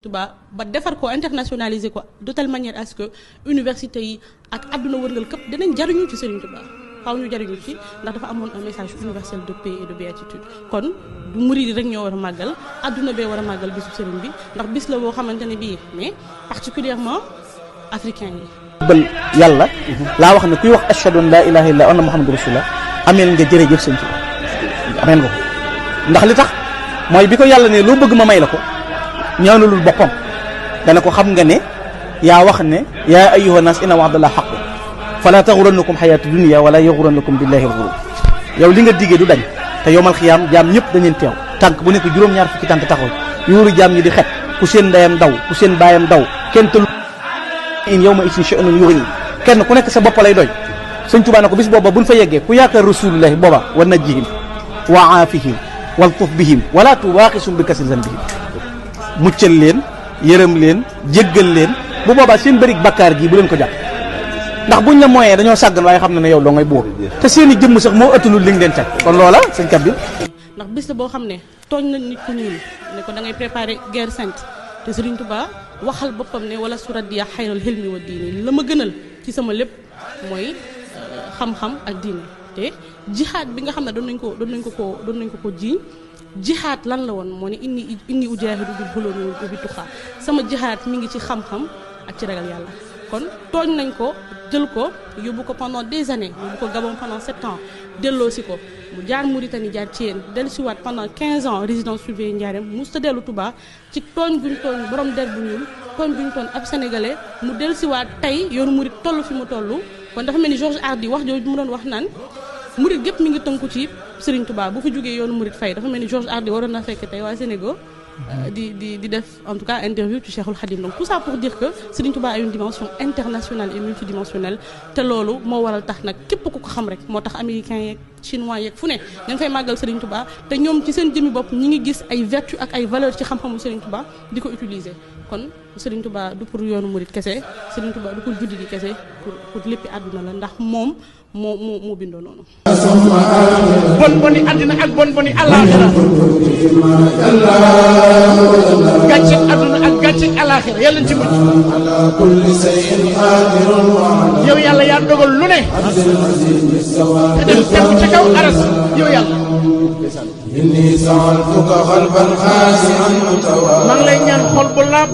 Touba ba defar ko internationaliser ko de telle manière à ce que université yi ak àdduna wërngal këpp dinañ jariñu ci Serigne Touba xaw ñu jariñu ci ndax dafa amoon un message universel de paix et de béatitude kon du murid rek ñoo war a màggal àdduna bee war a màggal bisu Serigne bi ndax bis la boo xamante ne bii mais particulièrement africain yi. bal yàlla laa wax ne kuy wax ashhadu an laa ilaaha illa anna muhammadu rasulullah ameel nga jërëjëf sëñ Touba ameel nga ko ndax li tax mooy bi ko yàlla ne loo bëgg ma may la ko ñaanalul boppam dana ko xam nga ne yaa wax ne yaa ayyuha nas inna wa'dallah haqqun fala taxurannakum xayaatu dunya wala yaxurannakum billahi al-ghurur yow li nga diggee du dañ te yowmal xiyaam jaam ñëpp dañeen teew tànk bu nekk juróom-ñaar fukki tànk taxaw yuuru jaam ñi di xet ku seen ndeyam daw ku seen baayam daw kenn tëlu in yow ma isin sha'nun yughni kenn ku nekk sa bopp lay doy sëñ Tuubaa na ko bis booba buñ fa yeggee ku yaakaar rasulullahi booba wa najjihim wa aafihim waltuf bihim wala tuwaaqisum bi kasri zanbihim muccal leen yërëm leen jéggal leen bu boobaa seen bërig bakkaar gi bu leen ko jàpp ndax buñ la mooyee dañoo sàggan waaye xam na ne yow doo ngay buur te seen i jëmm sax moo ëttalul li nga leen teg kon loola sëñ kat bi ndax bis la boo xam ne tooñ nañ nit ku ñuul ne ko da ngay préparer guerre sainte te Serigne Touba waxal boppam ne wala suradiya xayral hilmi wa diini la ma gënal ci sama lépp mooy xam-xam ak diine te jihaad bi nga xam ne doon nañ ko jiiñ jihaad lan la woon moo ne inni ujaahidu bil hulumi wa bi tuqaa sama jihaad mi ngi ci xam-xam ak ci ragal yàlla kon tooñ nañ ko jël ko yóbbu ko pendant des années yóbbu ko Gabon pendant 7 ans delloosi ko mu jaar Mauritanie jaar Thiène dellusiwaat pendant 15 ans résidence surveillée Ndiarème musta dellu Touba ci tooñ buñ tooñ borom der bu ñuul tooñ buñ tooñ ab sénégalais mu dellusiwaat tey yoonu murit toll fi mu toll kon dafa mel ni Georges Hardy wax jooju mu doon wax naan murit gépp mi ngi tënku ci Serigne Touba bu fi jógee yoonu murit fay dafa mel ni Georges Hardy waroon na fekk tey waa Sénégal di def en tout cas interview ci Cheikhul Khadim donc tout ça pour dire que Serigne Touba a une dimension internationale et multidimensionnelle te loolu moo waral tax nag képp ku ko xam rek moo tax américains yeeg chinois yeeg fu ne dañ fay màggal Serigne Touba te ñoom ci seen jëmmi bopp ñi ngi gis ay vertu ak ay valeurs ci xam-xamu Serigne Touba di ko utiliser kon Serigne Touba du pour yoonu murit kese Serigne Touba du pour juddi di kese pour léppi àdduna la ndax moom moo bindoo noonu. bon boni àddina ak bon boni àllaaxira gàcce àdduna ak gàcce àllaaxira yàlla ci mujj yow yàlla yaa dogal lu ne te dem tegu ca kaw aras yow yàlla maa ngi lay ñaan xol bu laab